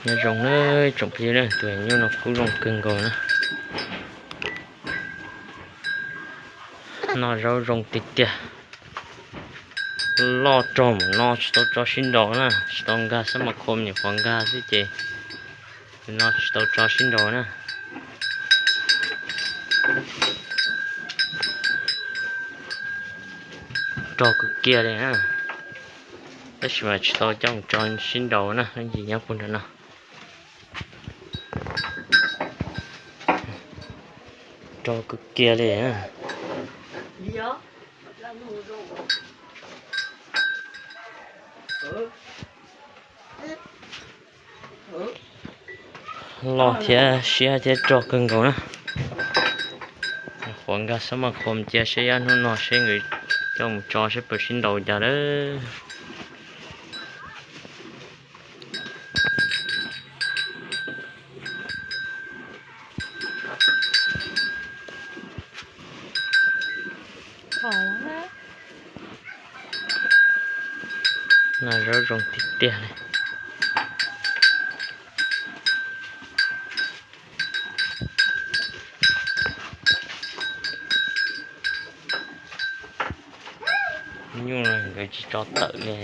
Nyob zoo na tsoom phooj ywg, tus nyuj no kuj zoo kawg nkaus na. Noj zaub zoo tiag tiag. Loj rog mus no tsis tau tso sib nraus na, tsis tau nkag xab mas khom, nyuam qhuav nkag xwb ces no tsis tau tso sib nraus na. Rog kawg kiag li na, tab sis mas tsis tau coj mus tso sib nraus na, ib ntsis nyob puag nram no. Rog kawg kiag li. Loj thiab siab thiab rog kawg nkaus na. Qhuav nkag xab mas khom cia seb ib hnub no seb nkawd coj mus tso seb puas sib nraus cas lawm. Noj zaub zoo tiag tiag li. Nyuj no nkawd tsis tso tawm li.